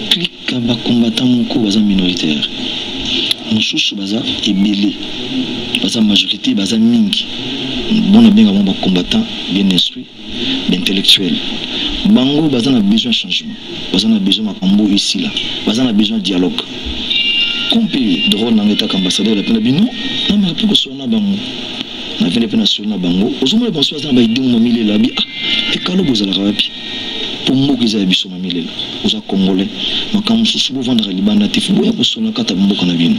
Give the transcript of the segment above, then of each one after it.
Clique ya ba combattants moko baza minoritaire mosusu baza ebele baza majorite baza mingi bon na benga bango ba combattants bien instruits ba intellectuels bango baza na besoin ya changement baza na besoin makambo oyo esila baza na besoin ya dialogue comme mpe drole na ngai etaka ambassadeur ya mpe na bino nameka mpe kosolola na bango na vende mpe na solo na bango ozomona banso baza na ba idee mwa milela bi ah ekalo bozalaka wapi mpo mboka eza ya biso mamilela oza congolais makambo mosusu bovandaka libanda te fo boya kosolola kata mboka na bino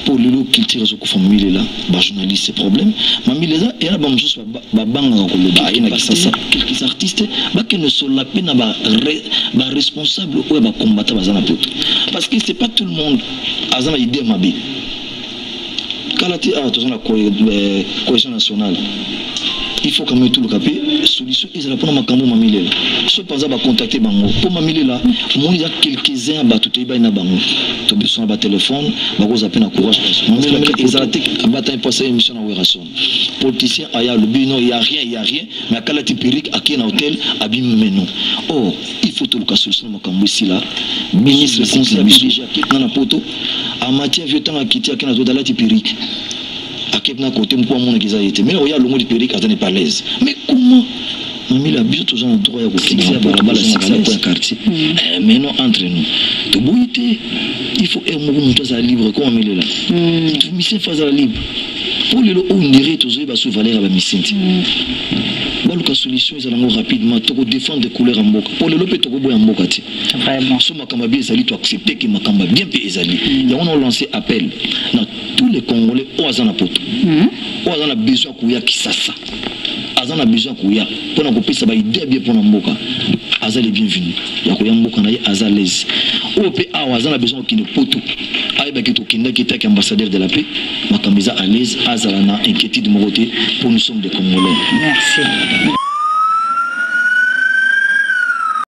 mpo lelo culture ezokufa mamilela bajournaliste problème mamilela eza na bamosusu babangaka koloba aye na kisasa quelques artistes bakende solola mpe na baresponsable oyo bakombata baza na poto parce que c'est pas tout le monde aza na idée mabe. Kala te awa toza na cohesion nationale il faut quand même toluka mpe solution ezala mpona makambo mamilela so mpenza bacontacte bango mpo mamilela omoni eza quelques-uns ya bato toyebani na bango tobiso na batelefone bakozala mpe na courage mamilela ezala te abata mpo asala émission na Werrason politicien aya alobi non ya rien ya rien mais akalati perruque akei na hotel abimi meno or il faut toluka solution na makambo esila ministre conseil ya pdg na na poto Amatie vieux tango akiti ake na toilette alati perruque ake na cote mpo amonaka eza ye te mais oya alongoli perruque aza ne pas l'aise mais comment mamila biso toza na droit ya kokende na balabala succès ya quartier eh, mais non entre nous toboyi te il faut heure moko moto azala libre ko amilela moto misien fo azala libre mpo lelo oyo ndire tozoyeba su valeur ya bamisien te baluka solution ezala yango rapidement tokodefendre couleur ya mboka mpo lelo mpe tokoboya mboka te Vraiment. So makambo ya bien ezali to accepter que makambo ya bien mpe ezali. Yango na lancer appel na tous les Congolais oyo aza na poto. Oyo aza na besoin koya Kisasa. Aza na besoin koya pona kopesa ba idée ya bien pona mboka. Aza le bienvenu. Ya koya mboka na ye aza à l'aise. Oyo mpe awa aza na besoin kokende poto. Ayebaki tokendaki etaki ambassadeur de la paix. Makambo eza à l'aise azala na inquiétude moko te po nous sommes des Congolais. Merci.